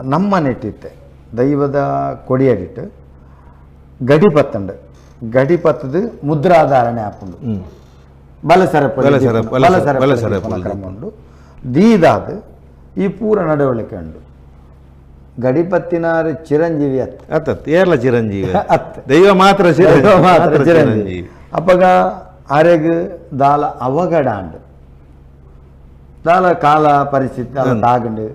ನಮ್ಮ ನೆಟ್ಟಿತ್ತೆ ದೈವದ ಕೊಡಿಯಡಿಟ್ಟು ಗಡಿ ಪತ್ತಂಡು ಗಡಿ ಪತ್ತದ ಮುದ್ರಾಧಾರಣೆ ಆಪುಂಡು ಬಲಸರಪಳಿ ಬಲಸರಪಳಿ ಕ್ರಮ ಉಂಡು ದೀದಾದ ಈ ಪೂರ ನಡವಳಿಕೆ ಉಂಡು. ಗಡಿಪತ್ತಿನಾರು ಚಿರಂಜೀವಿ ಅತ್ ಅತ್ತತ್ ಏರ್ಲ ಚಿರಂಜೀವಿ ಅತ್ ದೈವ ಮಾತ್ರ ದೈವ ಮಾತ್ರ ಚಿರಂಜೀವಿ. ಅಪಗ ಅರೆಗ್ ದಾಲ ಅವಗಡ ಅಂಡು ದಾಲ ಕಾಲ ಪರಿಸ್ಥಿತಿ ದಾಲ ತಾಗಂಡು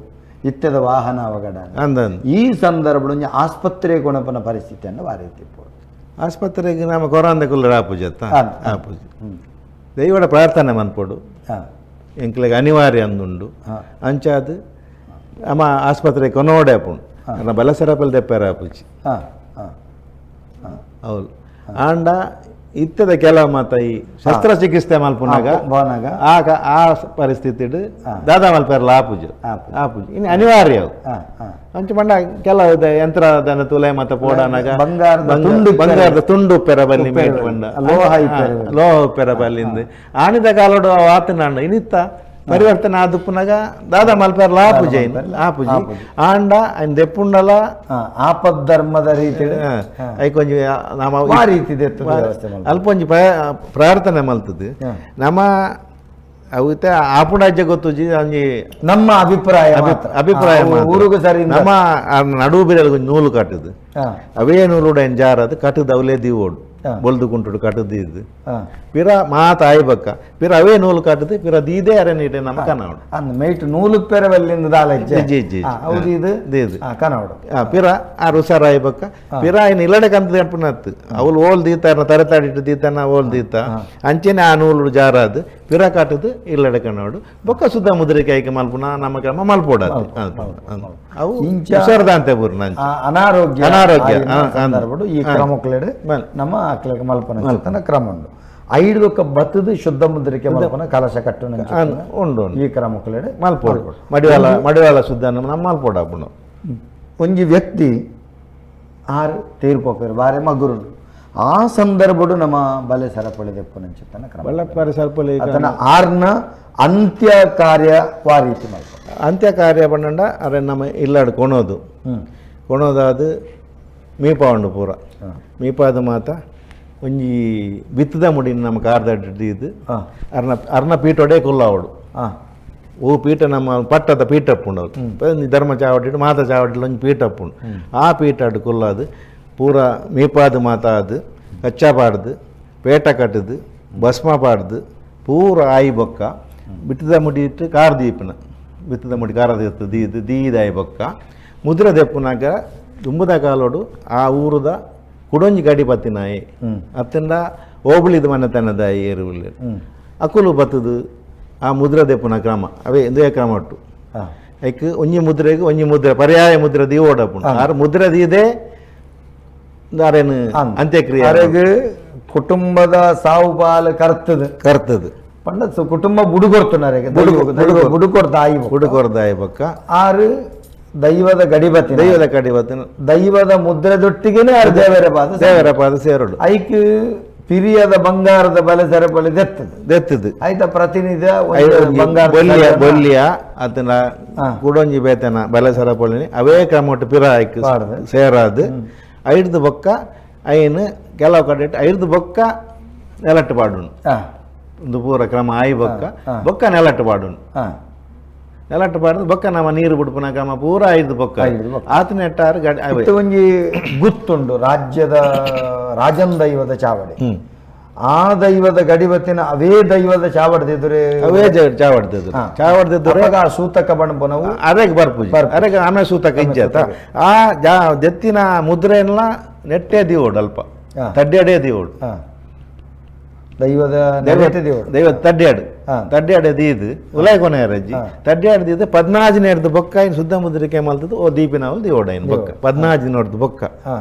ಇತ್ತದ ವಾಹನ ಅವಗಡ ಅಂದನ್ ಈ ಸಂದರ್ಭ ಆಸ್ಪತ್ರೆ ಗುಣಪನ ಪರಿಸ್ಥಿತಿಯನ್ನು ವಾರೀತಿ ಆಸ್ಪತ್ರೆಗೆ ನಮ್ಮ ಕೊರಾಂದ ಕುಲ್ಲರ ಆಪುಜಿ ಅತ್ತ ಆಪುಜಿ ದೈವಡ ಪ್ರಾರ್ಥನೆ ಮನ್ಪೊಡು ಎಂಕ್ಲೆಗ್ ಅನಿವಾರ್ಯ ಅಂದುಂಡು ಅಂಚಾದ್ ಅಮ್ಮ ಆಸ್ಪತ್ರೆ ಕೊನೋಡೆ ಆಪುಂಡು ಅನ್ನ ಬಲಸರಪಲ್ ದೆಪ್ಪೆರ ಆಪುಜಿ ಹೌದು. ಆಂಡ ಇತ್ತದ ಕೆಲವು ಮಾತ ಈ ಶಸ್ತ್ರಚಿಕಿತ್ಸೆ ಮಲ್ಪುನಾಗ ಬೋನಾಗ ಆ ಆ ಪರಿಸ್ಥಿತಿಡ್ ದಾದಾ ಮಲ್ಪೆರ್ಲ ಆಪುಜಿ ಆಪುಜಿ ಇನ್ನು ಅನಿವಾರ್ಯ ಅವು. ಅಂಚ ಪಂಡ ಕೆಲವು ಯಂತ್ರ ದನ ತುಲೆ ಮತ್ತ ಪೋಡಾನಾಗ ಬಂಗಾರದ ತುಂಡು ಬಂಗಾರದ ತುಂಡು ಉಪ್ಪೆರ ಬಲ್ಲಿ ಮೇಟ್ ಪಂಡ ಲೋಹ ಇಪ್ಪೆರ ಲೋಹ ಉಪ್ಪೆರ ಬಲ್ಲಿಂದ ಆನಿದ ಕಾಲೋಡು ಆತನಾಂಡ ಇನಿತ್ತ ಪರಿವರ್ತನೆ ಆದುಪ್ಪುನಾಗ ದಾದಾ ಮಲ್ಪೆರ್ಲ ಆಪುಜಿ ಆಪುಜಿ ಆಂಡ ಐನ್ ದೆಪ್ಪುಂಡಲ ಆಪದ್ ಧರ್ಮದ ರೀತಿ ಐಕೊಂಜಿ ನಮ್ಮ ಆ ರೀತಿ ವ್ಯವಸ್ಥೆ ಅಲ್ಪ ಒಂಜಿ ಪ್ರಾರ್ಥನೆ ಮಲ್ತದ್ದು ನಮ್ಮ ಅವಿತ ಆಪುಣಾಜ್ಯ ಗೊತ್ತುಜಿ ಒಂಜಿ ನಮ್ಮ ಅಭಿಪ್ರಾಯ ಅಭಿಪ್ರಾಯ ಊರುಗು ಸರಿ ನಮ್ಮ ನಡುವು ಬಿರಲ್ ಒಂಜಿ ನೂಲು ಕಟ್ಟುದು ಅವೇ ನೂಲು ಏನ್ ಜಾರದು ಕಟ್ಟುದು ಅವಲೇ ದೀವೋಡು ಬೊಲ್ದು ಕುಂಟುಡು ಕಟ್ಟುದು ಇದು ಪಿರ ಮಾತ ಆಯ್ಬಕ್ಕ ಪಿರ ಅವೇ ನೂಲು ಕಟ್ಟುದು ಪಿರ ದೀದೇ ಅರೆ ನೀಟೆ ನಮ್ಮ ಕನವಡು ಅಂದ್ ಮೇಟ್ ನೂಲು ಪೆರವಲ್ಲಿಂದ ದಾಲಜ್ಜೆ ಜಿ ಜಿ ಹೌದು ಇದು ಇದು ಕನವಡು ಪಿರ ಆ ರುಸಾರ ಆಯ್ಬಕ್ಕ ಪಿರ ಐನ್ ಇಲ್ಲಡೆ ಕಂತ ಪುನತ್ತು ಅವಳು ಓಲ್ ದೀತಾರ ತರೆ ತಾಡಿಟ್ಟು ದೀತಾನ ಓಲ್ ದೀತ ಅಂಚೆನೆ ಆ ನೂಲು ಜಾರಾದು ಪಿರ ಕಾಟದು ಇಲ್ಲಡೆ ಕನವಡು ಬೊಕ್ಕ ಸುದ್ದ ಮುದ್ರಿಕೆ ಮಲ್ಪುನ ನಮ್ಮ ಕ್ರಮ ಮಲ್ಪೋಡ ಅವು ಹುಷಾರ್ದಾಂತೆ ಪೂರ್ಣ ಅನಾರೋಗ್ಯ ಅನಾರೋಗ್ಯ ಸಂದರ್ಭಡು ಈ ಕ್ರಮಕ್ಲೆಡ್ ನಮ್ಮ ಆಕ್ಲೆಗ್ ಮಲ್ಪನ ಕ್ರಮ ಉಂಡು. ಐದು ಬತ್ತದ ಶುದ್ಧ ಮುದ್ರಿಕೆ ಮಲ್ಪನ ಕಲಶ ಕಟ್ಟು ಉಂಡು ಈ ಕ್ರಮಕ್ಲೆಡ್ ಮಲ್ಪೋಡು ಮಡಿವಾಳ ಮಡಿವಾಳ ಶುದ್ಧ ನಮ್ಮ ಮಲ್ಪೋಡ ಆಪುಂಡು. ಒಂಜಿ ವ್ಯಕ್ತಿ ಆರು ತೀರ್ಪೋಪೇರು ಬಾರೆ ಮಗುರುಂಡು ಆ ಸಂದರ್ಭಡು ನಮ್ಮ ಬಲೆ ಸರಪಳಿ ದೆಪ್ಪುನಂಚಿತ್ತನ ಕ್ರಮ ಬಳ್ಳಾರಿ ಸರಪಳಿ ಆತನ ಆರ್ನ ಅಂತ್ಯ ಕಾರ್ಯ ವಾರೀತಿ ಮಲ್ಪ ಅಂತ್ಯ ಕಾರ್ಯ ಪಂಡ ಅರೆ ನಮ್ಮ ಇಲ್ಲಾಡು ಕೊಣೋದು ಕೊಣೋದಾದ ಮೀಪ ಉಂಡು ಪೂರ ಮೀಪಾದ ಮಾತ ಒಂಜಿ ಬಿತ್ತದ ಮುಡಿನ ನಮ್ಮ ಕಾರ್ದಡ್ಡು ಇದು ಅರ್ನ ಅರ್ನ ಪೀಠೊಡೆ ಕುಲ್ಲಾವಡು ಓ ಪೀಠ ನಮ್ಮ ಪಟ್ಟದ ಪೀಠ ಉಂಡು ಅವ್ರು ಧರ್ಮ ಚಾವಡಿ ಮಾತ ಚಾವಡಿ ಒಂಜಿ ಪೀಠ ಉಂಡು ಆ ಪೀಠ ಅಡ್ಡು ಕುಲ್ಲಾದು ಪೂರ ಮೀಪಾದ ಮಾತ ಅದು ಕಚ್ಚಾ ಪಾಡ್ದು ಪೇಟ ಕಟ್ಟದು ಭಸ್ಮ ಪಾಡ್ದು ಪೂರ ಆಯಿ ಬೊಕ್ಕ ಬಿತ್ತದ ಮುಡಿ ಇಟ್ಟು ಕಾರ್ ದೀಪನ ಬಿತ್ತದ ಮುಡಿ ಕಾರ ದೀಪ ದೀದು ದೀದಾಯಿ ಬೊಕ್ಕ ಮುದ್ರ ದೆಪ್ಪುನಾಗ ದುಂಬುದ ಕಾಲೋಡು ಆ ಊರುದ ಕುಡೊಂಜಿ ಗಡಿ ಪತ್ತಿನಾಯಿ ಅತ್ತಂಡ ಓಬಳಿದ ಮನೆತನದ ಏರುವುಳ್ಳ ಅಕುಲು ಬತ್ತದು ಆ ಮುದ್ರ ದೆಪ್ಪುನ ಕ್ರಮ ಅವೇ ಇಂದೇ ಕ್ರಮ ಉಂಟು. ಐಕ್ ಒಂಜಿ ಮುದ್ರೆಗ್ ಒಂಜಿ ಮುದ್ರೆ ಪರ್ಯಾಯ ಮುದ್ರೆ ದೀವೋಡಪ್ಪುಂಡು ಆರು ಮುದ್ರೆ ದೀದೆ ದಾರೇನು ಅಂತ್ಯಕ್ರಿಯೆ ಅರೆಗ್ ಕುಟುಂಬದ ಸಾವು ಪಾಲು ಕರ್ತದ ಕರ್ತದು ಪಂಡ ಕುಟುಂಬ ಬುಡುಕೊರ್ತುನರೆಗ್ ಬುಡುಕೊರ್ದಾಯಿ ಬುಡುಕೊರ್ದಾಯಿ ಬೊಕ್ಕ ಆರು ದೈವದ ಗಡಿಬತ್ತಿ ದೈವದ ಗಡಿಬತ್ತಿನ ದೈವದ ಮುದ್ರೆದೊಟ್ಟಿಗೆನೆ ಆರು ದೇವರ ಪಾದ ದೇವರ ಪಾದ ಸೇರೋಡು ಐಕ್ ಪಿರಿಯದ ಬಂಗಾರದ ಬಲೆ ಸರಪಳಿ ದೆತ್ತದು ದೆತ್ತದು ಆಯ್ತ ಪ್ರತಿನಿಧ ಬಂಗಾರ ಬೊಲ್ಲಿಯ ಬೊಲ್ಲಿಯ ಅದನ್ನ ಕುಡೊಂಜಿ ಬೇತನ ಬಲೆ ಸರಪಳಿನಿ ಅವೇ ಕ್ರಮೊಟ್ಟು ಪಿರ ಐಕ್ ಸೇರಾದು ಐಡ್ದು ಬೊಕ್ಕ ಐನು ಕೆಲವು ಕಡೆ ಐಡ್ದು ಬೊಕ್ಕ ನೆಲಟ್ಟು ಪಾಡುಂಡು ಒಂದು ಪೂರ ಕ್ರಮ ಆಯಿ ಬೊಕ್ಕ ಬೊಕ್ಕ ನೆಲಟ್ಟು ಪಾಡುಂಡು ನೆಲಟ್ಟು ಪಾಡುದು ಬೊಕ್ಕ ನಮ್ಮ ನೀರು ಬಿಡ್ಪುನ ಕ್ರಮ ಪೂರ ಐದು ಬೊಕ್ಕ ಆತನ ಎಟ್ಟಾರು ಗಡಿ ಒಂಜಿ ಗುತ್ತುಂಡು ರಾಜ್ಯದ ರಾಜನ್ ದೈವದ ಚಾವಡಿ ಆ ದೈವದ ಗಡಿಬತ್ತಿನ ಅವೇ ದೈವದ ಚಾವಡ್ದಿದ್ರೆ ಅವೇ ಚಾವಡ್ದಿದ್ರು ಚಾವಡ್ದಿದ್ರೆ ಆ ಸೂತಕ ಬಣಪನವು ಅರೆಗ್ ಬರ್ಪುಜಿ ಅರೆಗ್ ಆಮೇಲೆ ಸೂತಕ ಇಜ್ಜಾತ ಆ ಜಾ ದೆತ್ತಿನ ಮುದ್ರೆಲ್ಲ ನೆಟ್ಟೆ ದೀವೋಡು ಅಲ್ಪ ತಡ್ಡೆಡೆ ದೀವೋಡು ದೈವದ ದೈವದ ತಡ್ಡಾಡು ತಡ್ಡಾಡು ದೀದು ಉಲಾಯ್ ಕೊನೆಯರಜ್ಜಿ ತಡ್ಡಾಡು ದೀದು ಪದ್ನಾಜಿನ ಬೊಕ್ಕ ಇನ್ನು ಶುದ್ಧ ಮುದ್ರಿಕೆ ಮಲ್ತದ್ದು ಓ ದೀಪಿನವಲ್ ದೀವೋಡು ಐನು ಬೊಕ್ಕ ಪದ್ನಾಜಿನೋಡ್ದು ಬೊಕ್ಕ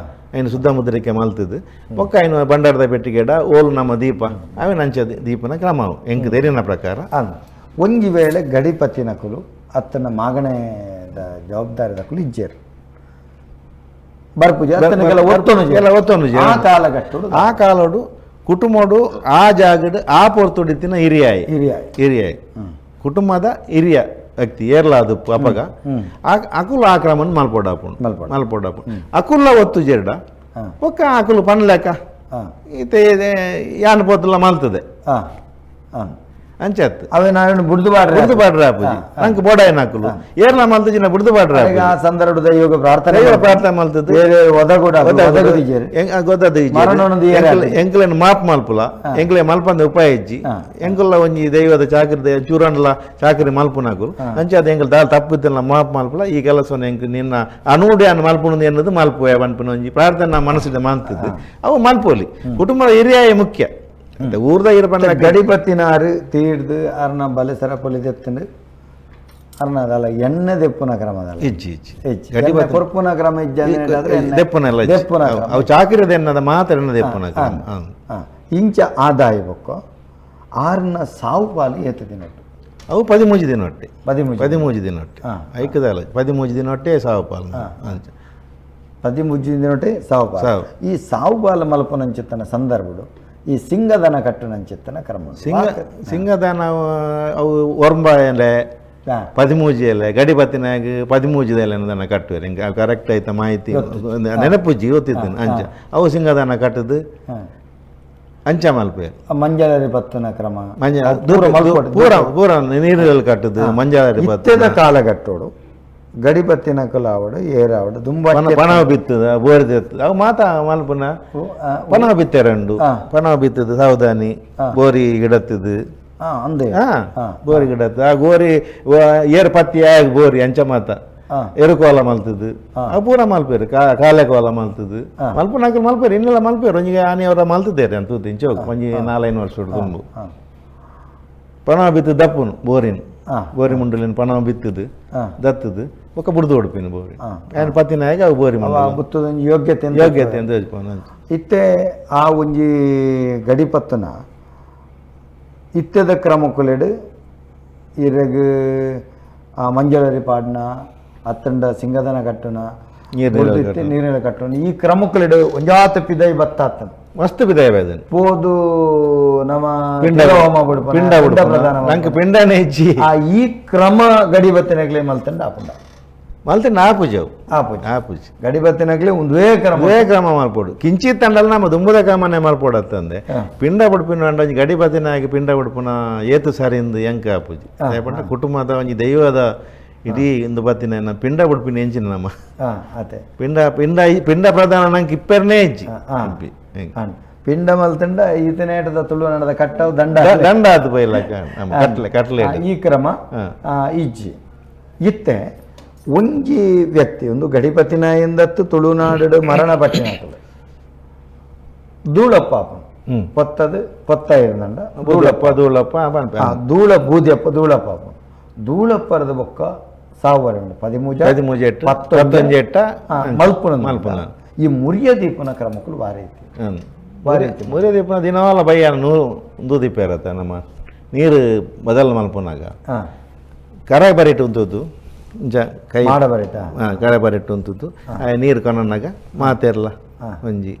ಐನು ಶುದ್ಧ ಮುದ್ರಿಕೆ ಮಲ್ತದ್ದು ಬೊಕ್ಕ ಐನು ಬಂಡಾರದ ಪೆಟ್ಟಿಗೆಡ ಓಲು ನಮ್ಮ ದೀಪ ಅವೇನು ಅಂಚ ದೀಪನ ಕ್ರಮವು ಎಂಕ್ ತೆರಿನ ಪ್ರಕಾರ. ಒಂಜಿ ವೇಳೆ ಗಡಿಪತಿನಕುಲು ಅತ್ತನ ಮಾಗಣೆದ ಜವಾಬ್ದಾರಿದಕುಲು ಇಜ್ಜೇರು ಬರ್ಪುಜಿ ಒತ್ತೊಂದು ಆ ಕಾಲಘಟ್ಟಡು ಆ ಕಾಲೋಡು ಕುಟುಂಬಡು ಆ ಜಾಗಡು ಆ ಪೊರ್ತುಡಿತ್ತಿನ ಹಿರಿಯಾಯಿ ಹಿರಿಯಾಯಿ ಹಿರಿಯಾಯಿ ಕುಟುಂಬದ ಹಿರಿಯ ವ್ಯಕ್ತಿ ಏರ್ಲ ಅದು ಅಪಗ ಅಕುಲು ಆ ಕ್ರಮನ್ ಮಲ್ಪೊಡಾಪುಂಡು ಮಲ್ಪೊಡಾಪುಂಡು ಅಕುಲ್ಲ ಒತ್ತು ಜೆರ್ಡ ಒಕ್ಕ ಅಕುಲು ಪನ್ಲೆಕ್ಕ ಈತೆ ಯಾನ್ ಪೋತುಲ ಮಲ್ತದೆ ಅಂಚತ್ ಅವೇ ನಾನು ಬುಡ್ದು ಬಾಡ್ರೆ ಬುಡ್ದು ಬಾಡ್ರೆ ಆಪುಜಿ ನಂಗೆ ಬೋಡಾಯನ ಅಕುಲು ಏರ್ಲ ಮಲ್ತುಜಿನ ಬುಡ್ದು ಬಾಡ್ರೆ ಆ ಸಂದರ್ಭದ ಯೋಗ ಪ್ರಾರ್ಥನೆ ಪ್ರಾರ್ಥನೆ ಮಲ್ತದೆ ಒದಗುಡ ಎಂಕ್ಲೆನ್ ಮಾಪ್ ಮಲ್ಪುಲ ಎಂಕ್ಲೆ ಮಲ್ಪಂದ ಉಪಾಯ ಇಜ್ಜಿ ಎಂಕುಲ್ಲ ಒಂಜಿ ದೈವದ ಚಾಕರಿ ಚೂರಂಡ್ಲ ಚಾಕರಿ ಮಲ್ಪುನಕುಲು ಅಂಚೆ ಅದು ಎಂಕಲ್ ದಾಲ್ ತಪ್ಪಿದ್ದಲ್ಲ ಮಾಪ್ ಮಲ್ಪುಲ ಈ ಕೆಲಸವನ್ನು ಎಂಕ್ ನಿನ್ನ ಅನೂಡಿ ಅನ್ ಮಲ್ಪುಣದು ಎನ್ನದು ಮಲ್ಪುವೆ ಪನ್ಪಿನ ಒಂಜಿ ಪ್ರಾರ್ಥನೆ ಮನಸ್ಸಿದ ಮಾಲ್ತದ್ದು ಅವು ಮಲ್ಪೋಲಿ ಕುಟುಂಬದ ಹಿರಿಯಾಯ ಮುಖ್ಯ ಊರ್ದ ಇರಪಂಡ ಗಡಿಪತ್ತಿನಾರು ತೀಡ್ದು ಅರ್ನ ಬಲೆ ಸರಪೊಲಿ ದೆತ್ತಂಡು ಅರ್ನ ಅದಲ್ಲ ಎಣ್ಣೆ ದೆಪ್ಪುನ ಕ್ರಮ ಅದಲ್ಲ ಇಜ್ಜಿ ಇಜ್ಜಿ ಗಡಿ ಕೊರ್ಪುನ ಕ್ರಮ ಇಜ್ಜಿ ದೆಪ್ಪುನೆಲ್ಲ ದೆಪ್ಪುನ ಅವು ಚಾಕಿರದ ಎನ್ನದ ಮಾತ್ರ ಎಣ್ಣೆ ದೆಪ್ಪುನ ಕ್ರಮ ಇಂಚ ಆದಾಯ ಬೊಕ್ಕ ಆರ್ನ ಸಾವು ಪಾಲು ಏತು ದಿನೊಟ್ಟು ಅವು 13 ದಿನೊಟ್ಟೆ 13 ದಿನೊಟ್ಟೆ ಐಕದಲ್ಲ 13 ದಿನೊಟ್ಟೆ ಸಾವು ಪಾಲು ಅಂಚ 13 ದಿನೊಟ್ಟೆ ಸಾವು ಪಾಲು ಈ ಸಾವು ಪಾಲು ಮಲ್ಪನಂಚಿತ್ತನ ಸಂದರ್ಭಡು ಈ ಸಿಂಗದನ ಕಟ್ಟುನಂಚಿತ್ತನ ಕ್ರಮ ಸಿಂಗದನ ಅವು ಒರ್ಂಬ ಎಲೆ 13 ಎಲೆ ಗಡಿಪತ್ತಿನಾಗ 13 ಎಲೆ ದನ ಕಟ್ಟುವೆ ಹಿಂಗೆ ಕರೆಕ್ಟ್ ಆಯ್ತಾ ಮಾಹಿತಿ ನೆನಪುಜ್ಜಿ ಗೊತ್ತಿದ್ದೇನೆ ಅಂಚ ಅವು ಸಿಂಗದನ ಕಟ್ಟದು ಅಂಚ ಮಲ್ಪೆ ಮಂಜಾರಿ ಪತ್ತನ ಕ್ರಮ ಮಂಜ ಪೂರ ಪೂರ ನೀರಲ್ಲಿ ಕಟ್ಟದು ಮಂಜಾರಿ ಪತ್ತದ ಕಾಲಗಟ್ಟೋಡು ಗಡಿಪತ್ತಿನ ಕುಲಾವಡು ಏರಾವಡು ದುಂಬ ಪಣವ ಬಿತ್ತದ ಬೋರಿ ಅವು ಮಾತಾ ಮಲ್ಪುನ ಪಣವ ಬಿತ್ತೆರಂಡು ಪಣವ ಬಿತ್ತದ ಸಾವಧಾನಿ ಬೋರಿ ಗಿಡತ್ತದು ಬೋರಿ ಗಿಡತ್ತ ಆ ಗೋರಿ ಏರ್ ಪತ್ತಿ ಆಗ ಬೋರಿ ಅಂಚ ಮಾತ ಎರುಕೋಲ ಮಲ್ತದು ಅವು ಪೂರ ಮಲ್ಪೇರು ಕಾಲೆ ಕೋಲ ಮಲ್ತದು ಮಲ್ಪುನಾಕಲು ಮಲ್ಪೇರು ಇನ್ನೆಲ್ಲ ಮಲ್ಪೇರು ಒಂಜಿಗೆ ಆನೆಯವರ ಮಲ್ತದೇರಿ ಅಂತ ಇಂಚ ಒಂಜಿ 4-5 ವರ್ಷ ತುಂಬು ಪಣವ ಬಿತ್ತು ದಪ್ಪುನು ಬೋರಿನ ಬೋರಿ ಮುಂಡಲಿನ ಪಣವ ಬಿತ್ತದು ದತ್ತದು ಒಕ್ಕ ಬುಡ್ದು ಉಡುಪಿನ ಬೋರಿ ಆ್ಯಂಡ್ ಪತ್ತಿನಾಗ ಅವು ಬೋರಿ ಬುತ್ತದ ಯೋಗ್ಯತೆ ಯೋಗ್ಯತೆ ಅಂತ ಯೋಚನೆ ಇತ್ತೆ ಆ ಒಂಜಿ ಗಡಿಪತ್ತನ ಇತ್ತೆದ ಕ್ರಮಕ್ಕುಲೆಡು ಇರಗ್ ಆ ಮಂಜಳರಿ ಪಾಡ್ನ ಅತ್ತಂಡ ಸಿಂಗದನ ಕಟ್ಟುನ ನೀರಿನ ಕಟ್ಟುನ ಈ ಕ್ರಮಕ್ಕುಲೆಡು ಒಂಜಾತ ಪಿದೈ ಬತ್ತಾತನ ಮಸ್ತ್ ಪಿದೈ ಬೈದನ್ ಪೋದು ನಮ್ಮ ಪಿಂಡ ಪಿಂಡ ಪ್ರಧಾನ ನಂಗೆ ಪಿಂಡನೇ ಇಜ್ಜಿ ಆ ಈ ಕ್ರಮ ಗಡಿಬತ್ತಿನಗ್ಲೇ ಮಲ್ತಂಡ ಆಪುಂಡ ಮಲ್ತಂಡ ಆಪುಜಿ ಅವು ಆಪುಜಿ ಆಪುಜಿ ಗಡಿಬತ್ತಿನಗ್ಲೇ ಒಂದೇ ಕ್ರಮ ಒಂದೇ ಕ್ರಮ ಮಲ್ಪೋಡು ಕಿಂಚಿತ್ ತಂಡಲ್ ನಮ್ಮ ದುಂಬುದ ಕ್ರಮನೇ ಮಲ್ಪೋಡು ಅಂತಂದೆ ಪಿಂಡ ಬುಡ್ಪಿನ ಅಂಡ ಒಂಜಿ ಗಡಿಬತ್ತಿನಾಗಿ ಪಿಂಡ ಬುಡ್ಪುನ ಏತು ಸಾರಿಂದು ಎಂಕ ಆಪುಜಿ ಪಂಡ ಕುಟುಂಬದ ಒಂಜಿ ದೈವದ ಇಡೀ ಇಂದು ಬತ್ತಿನ ಪಿಂಡ ಬುಡ್ಪಿನ ಎಂಚಿನ ನಮ್ಮ ಅದೇ ಪಿಂಡ ಪಿಂಡ ಪಿಂಡ ಪ್ರಧಾನ ನಂಗೆ ಇಪ್ಪರ್ನೇ ಇಜ್ಜಿ ಪಿಂಡ ಮಲ್ತಂಡ ಈತನೇಟದ ತುಳು ನಡೆದ ಕಟ್ಟವು ದಂಡ ದಂಡ ಆತು ಬೈಲ ಕಟ್ಲೆ ಕಟ್ಲೆ ಈ ಕ್ರಮ ಇಜ್ಜಿ ಇತ್ತೆ ಒಂಜಿ ವ್ಯಕ್ತಿ ಒಂದು ಗಡಿಪತಿನಾಯಿಂದತ್ತು ತುಳುನಾಡು ಮರಣ ಪಟ್ಟಿನ ಧೂಳಪ್ಪ ಪೊತ್ತದು ಪೊತ್ತ ಇರಂಡ ಧೂಳಪ್ಪ ಧೂಳಪ್ಪ ಧೂಳ ಬೂದಿಯಪ್ಪ ಧೂಳಪ್ಪ ಧೂಳಪ್ಪರದ ಬೊಕ್ಕ ಸಾವಿರ 13 13 8 8 ಮಲ್ಪುನ ಮಲ್ಪುನ ಈ ಮುರಿಯ ದೀಪನ ಕ್ರಮಕ್ಕಳು ವಾರ ಐತಿ ವಾರ ಐತಿ ಮುರಿಯ ದೀಪನ ದಿನವಾಲ ಬಯ್ಯ ನೂರು ದೀಪ ಇರತ್ತೆ ನಮ್ಮ ನೀರು ಬದಲು ಮಲ್ಪುನಾಗ ಕರ ಬರಿಟ್ಟು ಉಂಟದ್ದು ಕೈ ಬರಿಟ ಕರ ಬರಿಟ್ಟು ಉಂಟದ್ದು ನೀರು ಕೊನನಾಗ ಮಾತೆರ್ಲ ಒಂಜಿ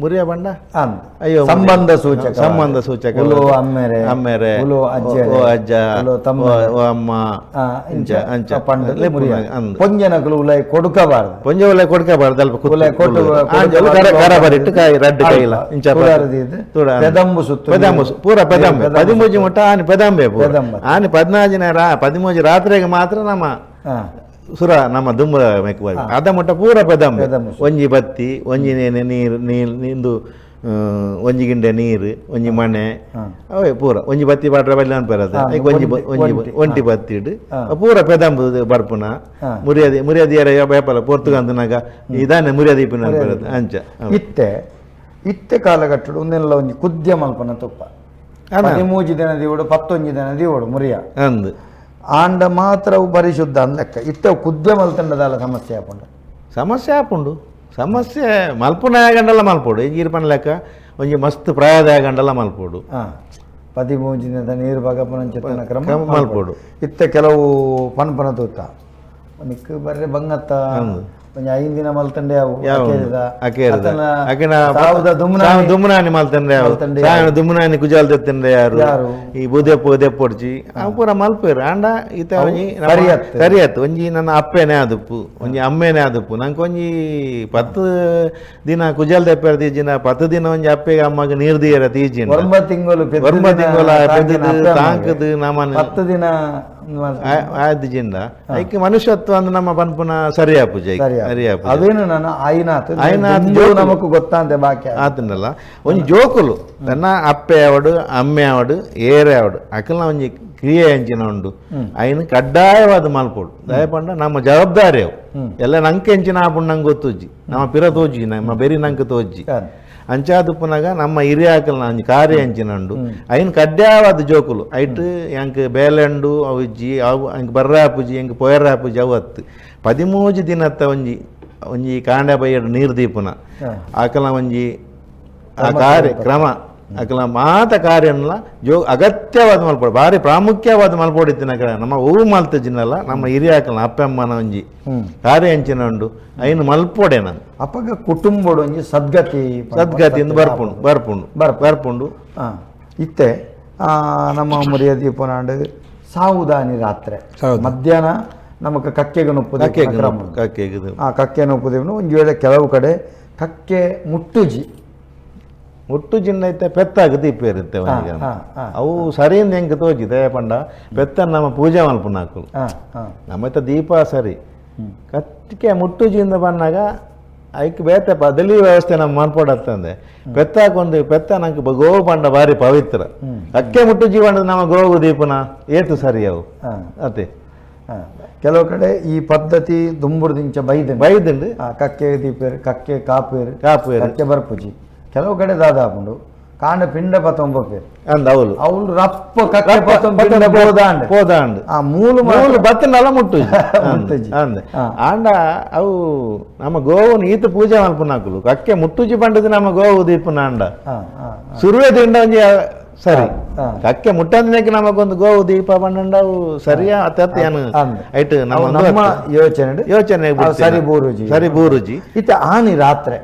ಮುರಿಯ ಬಂಡ ಅಯ್ಯೋ ಸಂಬಂಧ ಸೂಚಕ ಸಂಬಂಧ ಸೂಚಕ ಅಮ್ಮೆರೆ ಅಮ್ಮೆರೆ ಅಜ್ಜ ಓ ಅಜ್ಜ ಓ ಅಮ್ಮ ಅಂಚ ಅಂಚ ಪೊಂಜನಕುಲು ಉಲೈ ಕೊಡುಕಬಾರದು ಪೊಂಜ ಉಲೈ ಕೊಡ್ಕಬಾರದು ಅಲ್ಪ ಕರ ಬರಿಟ್ಟು ಕಾಯಿ ರಡ್ಡು ಕೈಲ ಇಂಚ ಪೆದಂಬು ಸುತ್ತು ಪೆದಂಬು ಪೂರ ಪೆದಂಬೆ 13 ಮುಟ್ಟ ಆನೆ ಪೆದಂಬೆ ಪೂರ ಆನೆ 14 13 ರಾತ್ರಿಗೆ ಮಾತ್ರ ನಮ್ಮ ಸುರ ನಮ್ಮ ದುಂಬ ಮೆಕ್ಕು ಅದ ಮುಟ್ಟ ಪೂರ ಪೆದಂಬೆ ಒಂಜಿ ಬತ್ತಿ ಒಂಜಿ ನೀರು ನೀರು ನಿಂದು ಒಂಜಿ ಗಿಂಡೆ ನೀರು ಒಂಜಿ ಮಣೆ ಅವೇ ಪೂರ ಒಂಜಿ ಬತ್ತಿ ಬಾಟ್ರೆ ಬಲ್ಲಿ ಅನ್ಪರದು ಒಂಜಿ ಒಂಜಿ ಒಂಟಿ ಬತ್ತಿ ಇಡು ಪೂರ ಪೆದಂಬು ಬರ್ಪುನ ಮುರಿಯದಿ ಮುರಿಯದಿಯರ ಬೇಪಲ ಪೋರ್ತುಗಂತನಾಗ ಇದಾನೆ ಮುರಿಯದೀಪಿನ ಅನ್ಪರದು ಅಂಚ ಇತ್ತೆ ಇತ್ತೆ ಕಾಲಗಟ್ಟಡು ಒಂದೆಲ್ಲ ಒಂಜಿ ಕುದ್ಯ ಮಲ್ಪನ ತುಪ್ಪ 13 ದಿನ ದಿವಡು 11 ದಿನ ದಿವಡು ಮುರಿಯ ಅಂದು ಆಂಡ ಮಾತ್ರ ಪರಿಶುದ್ಧ ಅಂದ್ ಲೆಕ್ಕ ಇತ್ತ ಕುದ್ಯ ಮಲ್ತಂಡದಲ್ಲ ಸಮಸ್ಯೆ ಆಪುಂಡು ಸಮಸ್ಯೆ ಆಪುಂಡು ಸಮಸ್ಯೆ ಮಲ್ಪುನ ಗಂಡಲ್ಲ ಮಲ್ಪೋಡು ಈರ್ಪನ ಲೆಕ್ಕ ಒಂಜಿ ಮಸ್ತ್ ಪ್ರಾಯದ ಗಂಡಲ್ಲ ಮಲ್ಪೋಡು 13 ದಿನದ ನೀರು ಬಗಪನ ಕ್ರಮ ಮಲ್ಪೋಡು ಇತ್ತ ಕೆಲವು ಪನ್ಪನ ತೂತ ನಿಕ್ ಬರ್ರೆ ಬಂಗತ್ತ ಒಂಜಿ 5 ದಿನ ಮಲ್ತಂಡೆ ಅವು ದುಮ್ಮನಾನಿ ಮಲ್ತಂಡೆ ಯಾರು ದುಮ್ಮನಾನಿ ಕುಜಾಲ್ ತೆತ್ತಂಡೆ ಯಾರು ಈ ಬುದೆಪ್ಪು ದೆಪ್ಪೊಡ್ಚಿ ಅವು ಪೂರ ಮಲ್ಪೇರು. ಆಂಡ ಈತ ಒಂಜಿ ಸರಿಯತ್ತು ಒಂಜಿ ನನ್ನ ಅಪ್ಪೇನೆ ಆದುಪ್ಪು ಒಂಜಿ ಅಮ್ಮೇನೆ ಆದುಪ್ಪು ನಂಗೆ ಒಂಜಿ 10 ದಿನ ಕುಜಾಲ್ ದೆಪ್ಪೇರ ತೀಜಿನ 10 ದಿನ ಒಂಜಿ ಅಪ್ಪೆಗೆ ಅಮ್ಮಗೆ ನೀರು ದೀಯರ ತೀಜಿನ 9 ತಿಂಗಳು 9 ತಿಂಗಳ ತಾಂಕದು ನಮ್ಮನ 10 ದಿನ ಆದಿಜಿಂದ ಐಕೆ ಮನುಷ್ಯತ್ವ ಅಂದ್ರೆ ನಮ್ಮ ಪನ್ಪುನ ಸರಿಯಾ ಪೂಜೆ ಸರಿಯಾ ಅವೇನು ನಾನು ಆಯ್ನಾತ್ ಆಯ್ನಾತ್ ನಮಕ್ ಗೊತ್ತಾಂತೆ ಬಾಕಿ ಆತನಲ್ಲ ಒಂಜಿ ಜೋಕುಲು ತನ್ನ ಅಪ್ಪೆ ಅವಡು ಅಮ್ಮೆ ಅವಡು ಏರೆ ಅವಡು ಅಕಲ್ನ ಒಂಜಿ ಕ್ರಿಯೆ ಅಂಚಿನ ಉಂಡು ಐನು ಕಡ್ಡಾಯವಾದ ಮಲ್ಪೋಡು ದಯಪಂಡ ನಮ್ಮ ಜವಾಬ್ದಾರಿ ಅವು ಎಲ್ಲ ನಂಗೆ ಎಂಚಿನ ಆಪುಂಡು ನಂಗೆ ಗೊತ್ತುಜ್ಜಿ ನಮ್ಮ ಪಿರ ತೋಜಿ ನಮ್ಮ ಬೆರಿ ನಂಗೆ ತೋಜ್ಜಿ ಅಂಚಾದುಪ್ಪುನಾಗ ನಮ್ಮ ಹಿರಿಯಾಕಲ್ನ ಅಂಜಿ ಕಾರ್ಯ ಅಂಚಿನ ಉಂಡು ಐನ್ ಕಡ್ಡಾಯವಾದ ಜೋಕುಲು ಐಟ್ ಎಂಕ್ ಬೇಲೆಂಡು ಅವು ಇಜ್ಜಿ ಅವು ಅಂಕ್ ಬರ್ರಾಪುಜಿ ಎಂಕ್ ಪೊಯರಾಪುಜಿ ಅವು ಅತ್ತು 13 ದಿನತ್ತ ಒಂಜಿ ಒಂಜಿ ಕಾಂಡ ಬೈಯಡು ನೀರು ದೀಪುನ ಆಕಲ ಒಂಜಿ ಆ ಕಾರ್ಯ ಕ್ರಮ ಅಕಲ ಮಾತ ಕಾರ್ಯನ್ಲ ಜೋ ಅಗತ್ಯವಾದ ಮಲ್ಪೋಡು ಭಾರಿ ಪ್ರಾಮುಖ್ಯವಾದ ಮಲ್ಪೋಡಿತ್ತಿನ ನಮ್ಮ ಹೂವು ಮಲ್ತಜಿನಲ್ಲ ನಮ್ಮ ಹಿರಿಯಾಕಲ್ನ ಅಪ್ಪಮ್ಮನ ಒಂಜಿ ಕಾರ್ಯ ಅಂಚಿನ ಉಂಡು ಐನು ಮಲ್ಪೋಡೆ ನಾನು ಅಪ್ಪಗ ಕುಟುಂಬಡು ಒಂಜಿ ಸದ್ಗತಿ ಸದ್ಗತಿ ಬರ್ಪುಂಡು ಬರ್ಪುಂಡು ಬರ್ಪುಂಡು ಇತ್ತೆ ನಮ್ಮ ಮರ್ಯಾದೆ ಪೋನಾಂಡು ಸಾವುದಾನಿ ರಾತ್ರಿ ಮಧ್ಯಾಹ್ನ ನಮಕ್ ಕಕ್ಕೆಗೆ ನೊಪ್ಪು ಕಕ್ಕೆಗೆ ಆ ಕಕ್ಕೆ ನೊಪ್ಪುದೇವನು ಒಂದು ವೇಳೆ ಕೆಲವು ಕಡೆ ಕಕ್ಕೆ ಮುಟ್ಟುಜಿ ಮುಟ್ಟು ಜಿನ್ನೈತೆ ಪೆತ್ತಾಗ ದೀಪ ಇರುತ್ತೆ ಅವು ಸರಿಯಿಂದ ಹೆಂಗೆ ತೋಜಿದೆ ಪಂಡ ಪೆತ್ತ ನಮ್ಮ ಪೂಜೆ ಮಲ್ಪುನಾಕು ನಮ್ಮತ್ತ ದೀಪ ಸರಿ ಕತ್ತಿಗೆ ಮುಟ್ಟುಜಿಯಿಂದ ಬಂದಾಗ ಐಕ್ ಬೇತೆ ಬದಲಿ ವ್ಯವಸ್ಥೆ ನಮ್ಮ ಮನ್ಪೋಡತ್ತಂದೆ ಪೆತ್ತಾಕೊಂದು ಪೆತ್ತ ನಂಗೆ ಗೋವು ಪಂಡ ಭಾರಿ ಪವಿತ್ರ ಅಕ್ಕೆ ಮುಟ್ಟು ಜೀವನ ನಮ್ಮ ಗೋವು ದೀಪನ ಏತು ಸರಿ ಅವು ಅದೇ ಕೆಲವು ಕಡೆ ಈ ಪದ್ಧತಿ ದುಂಬುರ್ದಿಂಚ ಬೈದು ಬೈದುಂಡು ಕಕ್ಕೆ ದೀಪೇರು ಕಕ್ಕೆ ಕಾಪೇರು ಕಾಪೇರು ಕಕ್ಕೆ ಬರ್ಪುಜಿ ಕೆಲವು ಕಡೆ ದಾದಾಪುಂಡು ಕಾಂಡ ಪಿಂಡ ಪತ್ತೊಂಬ ಅಂದ ಅವಳು ಅವಳು ರಪ್ಪ ಕಕ್ಕೆ ಪತ್ತೊಂಬ ಪೋದಾಂಡ್ ಪೋದಾಂಡ್ ಆ ಮೂಲು ಮೂಲು ಬತ್ತನಲ್ಲ ಮುಟ್ಟು ಅಂದ ಆಂಡ ಅವು ನಮ್ಮ ಗೋವುನ ಈತ ಪೂಜೆ ಮಲ್ಪುನಾಕುಲು ಕಕ್ಕೆ ಮುಟ್ಟುಜಿ ಪಂಡದು ನಮ್ಮ ಗೋವು ದೀಪನ ಅಂಡ ಸುರುವೆ ದಿಂಡ ಒಂಜಿ ಸರಿ ಕಕ್ಕೆ ಮುಟ್ಟಂದಿನಕ್ಕೆ ನಮಗೊಂದು ಗೋವು ದೀಪ ಪಂಡವು ಸರಿಯಾ ಅತ್ತ ಏನು ಐಟ್ ನಮ್ಮ ಯೋಚನೆ ಯೋಚನೆ ಸರಿ ಬೂರುಜಿ ಸರಿ ಬೂರುಜಿ ಇತ್ತ ಆನಿ ರಾತ್ರಿ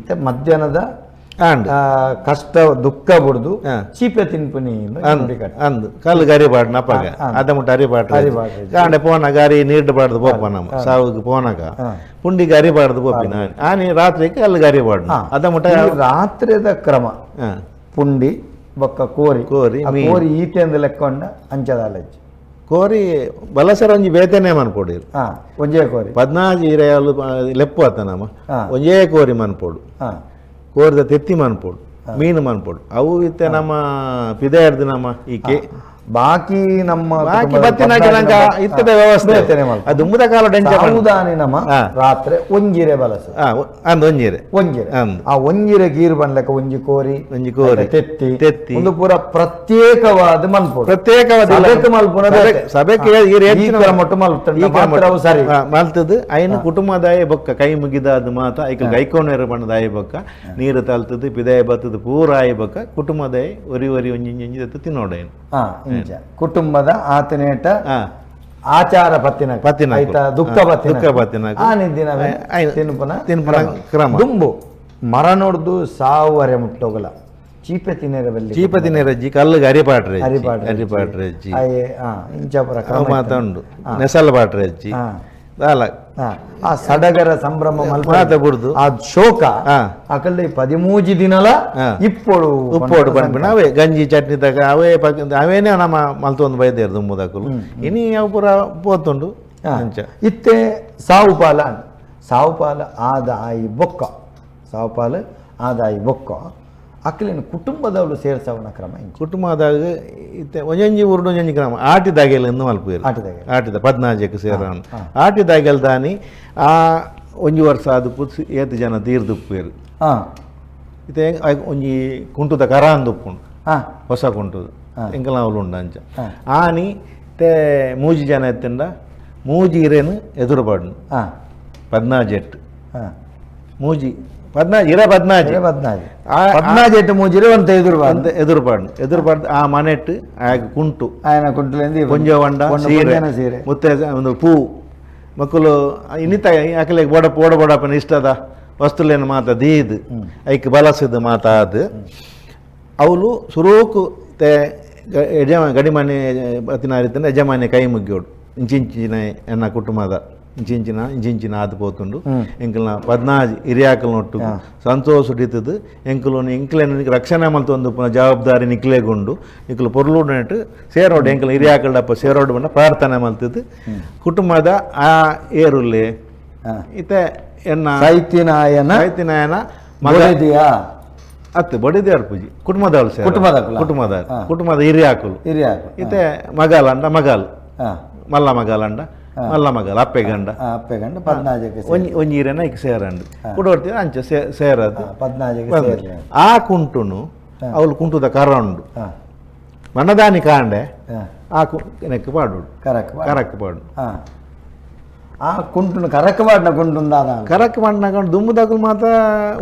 ಇತ್ತ ಮಧ್ಯಾಹ್ನದ ಕಷ್ಟ ದುಃಖ ಬುಡ್ದು ಚೀಪೆ ತಿನ್ಪುನಿ ಅಂದು ಕಲ್ಲು ಗರಿ ಬಾಡ್ನ ಅಪ್ಪಗ ಅದ ಮುಟ್ಟ ಅರಿಬಾಡ್ರ ಕಾಂಡೆ ಪೋನಾಗ ಅರಿ ನೀರ್ಡು ಬಾಡ್ದು ಪೋಪ ನಮ್ಮ ಸಾವುಗೆ ಪೋನಾಗ ಪುಂಡಿಗೆ ಅರಿಬಾರ್ದು ಪೋಪಿನ ಆನಿ ರಾತ್ರಿ ಕಲ್ಲು ಗರಿ ಬಾಡ್ನ ಅದ ಮುಟ್ಟ ರಾತ್ರಿದ ಕ್ರಮ ಪುಂಡಿ ಬೊಕ್ಕ ಕೋರಿ ಕೋರಿ ಕೋರಿ ಈಟೆಂದು ಲೆಕ್ಕೊಂಡ ಅಂಚದಾಲಜ್ಜಿ ಕೋರಿ ಬಲಸರ ಒಂಜಿ ಬೇತನೆ ಮನ್ಪೊಡು ಒಂಜೇ ಕೋರಿ 14 ಇರೆಯಾಲು ಲೆಪ್ಪು ಆತ ನಮ್ಮ ಒಂಜೇ ಕೋರಿ ಮನ್ಪೊಡು ಕೋರಿದ ತೆತ್ತಿ ಮನ್ಪೊಡು ಮೀನು ಮನ್ಪೊಡು ಅವು ಇತ್ತೆ ನಮ್ಮ ಪಿದಾರ್ದು ನಮ್ಮ ಈಕೆ ಬಾಕಿ ನಮ್ಮ ಬಾಕಿ ಬತ್ತಿನಾಗ ಇತ್ತದ ವ್ಯವಸ್ಥೆ ಅದು ದುಂಬುದ ಕಾಲ ಡೆಂಚ ನಮ್ಮ ರಾತ್ರಿ ಒಂಜಿರೆ ಬಲಸ ಅಂದ್ ಒಂಜಿರೆ ಒಂಜಿರೆ ಆ ಒಂಜಿರೆ ಗೀರು ಬನ್ಲಕ ಒಂಜಿ ಕೋರಿ ಒಂಜಿ ಕೋರಿ ತೆತ್ತಿ ತೆತ್ತಿ ಒಂದು ಪೂರ ಪ್ರತ್ಯೇಕವಾದ ಮಲ್ಪೊಡು ಪ್ರತ್ಯೇಕವಾದ ಮಲ್ಪುನ ಸಭೆಗೆ ಮಟ್ಟು ಮಲ್ಪು ಸರಿ ಮಲ್ತದು ಐನು ಕುಟುಂಬದಾಯ ಬೊಕ್ಕ ಕೈ ಮುಗಿದ ಅದು ಮಾತ ಐಕ ಗೈಕೋನೇರು ಬಣ್ಣದಾಯ ಬೊಕ್ಕ ನೀರು ತಲ್ತದು ಪಿದಾಯ ಬತ್ತದು ಪೂರ ಆಯ ಬೊಕ್ಕ ಕುಟುಂಬದಾಯ ಒರಿ ಒರಿ ಒಂಜಿ ಒಂಜಿ ತಿನ್ನೋಡೇನು ಕುಟುಂಬದ ಆತನೇಟ ಆಚಾರ ಪತ್ತಿನ ಪತ್ತಿನ ದುಃಖ ಪತ್ತಿನ ದುಃಖ ಪತ್ತಿನ ದಿನ ತಿನ್ಪುನ ತಿನ್ಪುನ ಕ್ರಮ ದುಂಬು ಮರ ನೋಡ್ದು ಸಾವು ಅರೆ ಮುಟ್ಟೋಗಲ ಚೀಪೆ ತಿನ್ನೇರ ಬಲ್ಲಿ ಚೀಪೆ ತಿನ್ನೇರಜ್ಜಿ ಕಲ್ಲುಗೆ ಅರಿಪಾಟ್ರೆ ಅರಿಪಾಟ್ರೆ ಅಜ್ಜಿ ಇಂಚಾಪುರ ಕ್ರಮ ಮಾತುಂಡು ನೆಸಲ್ ಪಾಟ್ರೆ ಅಜ್ಜಿ ಅಲ್ಲ ಆ ಸಡಗರ ಸಂಭ್ರಮ ಮಾತ ಬುಡ್ದು ಆ ಶೋಕ ಅಕಲ್ಲೆ 13 ದಿನಲ ಇಪ್ಪೋಡು ಉಪ್ಪೋಡು ಪನ್ಪಿನ ಅವೇ ಗಂಜಿ ಚಟ್ನಿ ತಕ ಅವೇ ಅವೇನೇ ನಮ್ಮ ಮಲ್ತೊಂದು ಬೈದೇರು ದುಂಬುದಕ್ಕಲು ಇನಿ ಅವು ಪೂರ ಪೋತುಂಡು ಅಂಚ ಇತ್ತೆ ಸಾವುಪಾಲ ಸಾವುಪಾಲ ಆದಾಯಿ ಬೊಕ್ಕ ಸಾವುಪಾಲ ಆದಾಯಿ ಬೊಕ್ಕ ಅಕ್ಲಿನ ಕುಟುಂಬದವಳು ಸೇರ್ಸವನ ಕ್ರಮ ಕುಟುಂಬದಾಗ ಇತ್ತೆ ಒಂಜೊಂಜಿ ಊರುಡು ಒಂಜೊಂಜಿ ಕ್ರಮ ಆಟಿದಾಗೆಲ್ಲ ಎಂದು ಮಲ್ಪೇರು ಆಟಿದಾಗೆ ಆಟಿದ 14ಕ್ಕೆ ಸೇರವನು ಆಟಿದಾಗೆಲ್ಲ ದಾನಿ ಆ ಒಂಜಿ ವರ್ಷ ಅದು ಪುತ್ಸಿ ಏತು ಜನ ತೀರ್ದುಪ್ಪೇರು ಇತ್ತೆ ಒಂಜಿ ಕುಂಟುದ ಕರ ಅಂದುಪ್ಪುಂಡು ಹೊಸ ಕುಂಟುದು ಎಂಕಲ ಅವಳು ಉಂಡು ಅಂಚ ಆನಿ ತೇ ಮೂಜಿ ಜನ ಎತ್ತಂಡ ಮೂಜಿ ಇರೇನು ಎದುರು ಪಾಡ್ನು 14 ಎಟ್ಟು ಮೂಜಿ 14 ಇರ 14 14 ಎಟ್ಟು ಮೂಜಿರೆ ಒಂದು ಎದುರು ಅಂತ ಎದುರು ಪಾಡ್ನು ಎದುರು ಪಾಡ್ದು ಆ ಮನೆಟ್ಟು ಆಗ ಕುಂಟು ಆಯನ ಕುಂಟುಲೆಂದು ಕೊಂಜ వంಡ ಸೀರೆ ಸೀರೆ ಮುತ್ತೆ ಒಂದು ಪೂ ಮಕ್ಕಳು ಇನ್ನಿತ ಅಕಲೆ ಬೋಡ ಪೋಡ ಬೋಡಪ್ಪನ ಇಷ್ಟದ ವಸ್ತುಲೇನು ಮಾತ ದೀದ್ ಐಕ್ ಬಲಸಿದ ಮಾತ ಅದು ಅವಳು ಸುರೂಕು ತೇ ಯಜಮಾ ಗಡಿಮನೆ ಬತ್ತಿನಾರಿತ್ತಂದ್ರೆ ಯಜಮಾನ್ಯ ಕೈ ಮುಗ್ಯೋಡು ಇಂಚಿಂಚಿನ ಎನ್ನ ಕುಟುಂಬದ ಇಂಚಿಂಚಿನ ಇಂಚಿಂಚಿನ ಆದು ಪೋತುಂಡು ಎಂಕಲ್ನ ಪದ್ನಾಜಿ ಹಿರಿಯಾಕಲ್ ನೊಟ್ಟು ಸಂತೋಷ ಇತ್ತದು ಎಂಕುಲು ಎಂಕಲೆನ ರಕ್ಷಣೆ ಮಲ್ತೊಂದು ಪುನಃ ಜವಾಬ್ದಾರಿ ನಿಕ್ಲೆಗುಂಡು ನಿಕ್ಲು ಪೊರ್ಲುಡು ನೆಟ್ಟು ಸೇರೋಡು ಎಂಕಲ್ ಹಿರಿಯಾಕಲ್ಡಪ್ಪ ಸೇರೋಡು ಬಂಡ ಪ್ರಾರ್ಥನೆ ಮಲ್ತದ್ದು ಕುಟುಂಬದ ಆ ಏರುಲ್ಲೆ ಇತ್ತೆ ಎನ್ನ ಸಾಹಿತ್ಯನಾಯನ ಸಾಹಿತ್ಯನಾಯನ ಮಗ ಮಗದಿಯಾ ಅತ್ತು ಬಡಿದೇವ್ರ ಪೂಜೆ ಕುಟುಂಬದವಳು ಸೇರ ಕುಟುಂಬದಕುಲ? ಕುಟುಂಬದ ಕುಟುಂಬದ ಹಿರಿಯಾಕುಲು ಹಿರಿಯಾಕು ಇತ್ತೆ ಮಗಾಲಂಡ ಮಗಾಲ್ ಮಲ್ಲ ಮಗಾಲಂಡ ಮಲ್ಲ ಮಗಾಲ್ ಅಪ್ಪೆ ಗಂಡ ಅಪ್ಪೆ ಗಂಡ ಪದ್ನಾಜಕ್ಕೆ ಒಂಜಿ ಒಂಜಿ ಹಿರಿಯನ ಇಕ್ ಸೇರಂಡು ಕುಡೋರ್ತಿ ಅಂಚ ಸೇರದು ಪದ್ನಾಜಕ್ಕೆ ಸೇರ್ಲೆ ಆ ಕುಂಟುನು ಅವಳು ಕುಂಟುದ ಕರ ಉಂಡು ಮನದಾನಿ ಕಾಂಡೆ ಆ ನೆಕ್ ಪಾಡು ಕರಕ್ ಕರಕ್ ಪಾಡು ಆ ಕುಂಟುನು ಕರಕ್ ಪಾಡಿನ ಕುಂಟುಂದಾದ ಕರಕ್ ಪಾಡಿನಾಗ ದುಮ್ಮುದಾಕುಲು ಮಾತ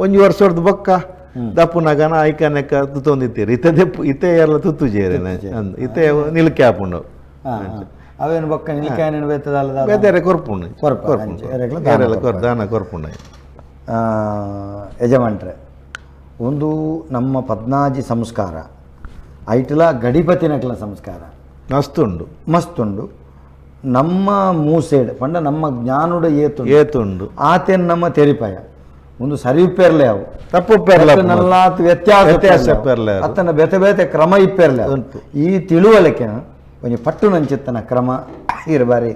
ಒಂಜಿ ವರ್ಷದ ಬೊಕ್ಕ ದಪ್ಪುನಗನ ಐಕ ನೆಕ್ಕ ತುತ್ತೊಂದಿತ್ತೀರಿ ಇತ್ತೆ ದೆಪ್ಪು ಇತ್ತೆ ಎಲ್ಲ ತುತ್ತು ಜೇರೆ ಇತ್ತೆ ನಿಲ್ಕೆ ಆಪುಂಡು ಅವೇನು ಬೊಕ್ಕ ನಿಲ್ಕೆ ಬೇತದಲ್ಲ ಬೇತೆ ಕೊರ್ಪುಂಡು ಕೊರ್ಪು ಕೊರ್ಪುಂಡು ದಾನ ಕೊರ್ಪುಂಡು. ಯಜಮಾನ್ರೆ ಒಂದು ನಮ್ಮ ಪದ್ನಾಜಿ ಸಂಸ್ಕಾರ ಐಟ್ಲ ಗಡಿಪತಿನಕ್ಲ ಸಂಸ್ಕಾರ ಮಸ್ತುಂಡು ಮಸ್ತುಂಡು ನಮ್ಮ ಮೂಸೇಡ್ ಪಂಡ ನಮ್ಮ ಜ್ಞಾನುಡ ಏತುಂಡು ಏತುಂಡು ಆತೇನ್ ನಮ್ಮ ತೆರಿಪಾಯ ಒಂದು ಸರಿ ಇಪ್ಪೆರ್ಲೆ ಅವು ತಪ್ಪು ಪೆರ್ಲ ನಲ್ಲಾತ್ ವ್ಯತ್ಯಾಸ ವ್ಯತ್ಯಾಸ ಪೆರ್ಲೆ ಅತ್ತನ ಬೇತೆ ಬೇತೆ ಕ್ರಮ ಇಪ್ಪೆರ್ಲೆ ಈ ತಿಳುವಳಿಕೆ ಒಂಜಿ ಪಟ್ಟು ನಂಚಿತ್ತನ ಕ್ರಮ ಇರಬಾರಿ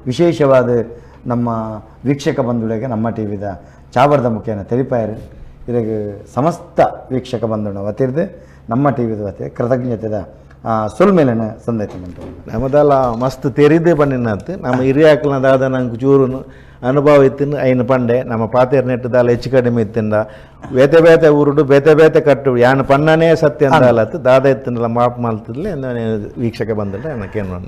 ವಿಶೇಷವಾದ ನಮ್ಮ ವೀಕ್ಷಕ ಬಂಧುಗಳಿಗೆ ನಮ್ಮ ಟಿ ವಿದ ಚಾವರದ ಮುಖೇನ ತೆರಿಪಾಯರು ಇರಗ ಸಮಸ್ತ ವೀಕ್ಷಕ ಬಂಧುನ ವತಿರ್ದು ನಮ್ಮ ಟಿ ವಿದ ವತಿ ಕೃತಜ್ಞತೆದ ಸೊಲ್ಮೇಲನ ಸಂದೈತ ಮಂತು ನಮ್ಮದೆಲ್ಲ ಮಸ್ತ್ ತೆರಿದೇ ಪನ್ನಿನತ್ತು ನಮ್ಮ ಹಿರಿಯಾಕಲ್ನ ದಾದ ನಂಗೆ ಚೂರುನು ಅನುಭವ ಇತ್ತಿನ ಐನು ಪಂಡೆ ನಮ್ಮ ಪಾತೇರ್ ನೆಟ್ಟದಾಲ ಹೆಚ್ಚು ಕಡಿಮೆ ಇತ್ತಿಂದ ಬೇತೆ ಬೇತೆ ಊರುಡು ಬೇತೆ ಬೇತೆ ಕಟ್ಟು ಯಾನು ಪನ್ನನೇ ಸತ್ಯ ಅಂದಾಲತ್ತು ದಾದ ಇತ್ತಿನಲ್ಲ ಮಾಪ್ ಮಲ್ತಿದ್ಲೆ ವೀಕ್ಷಕ ಬಂದ್ರೆ ನನಕೇನು.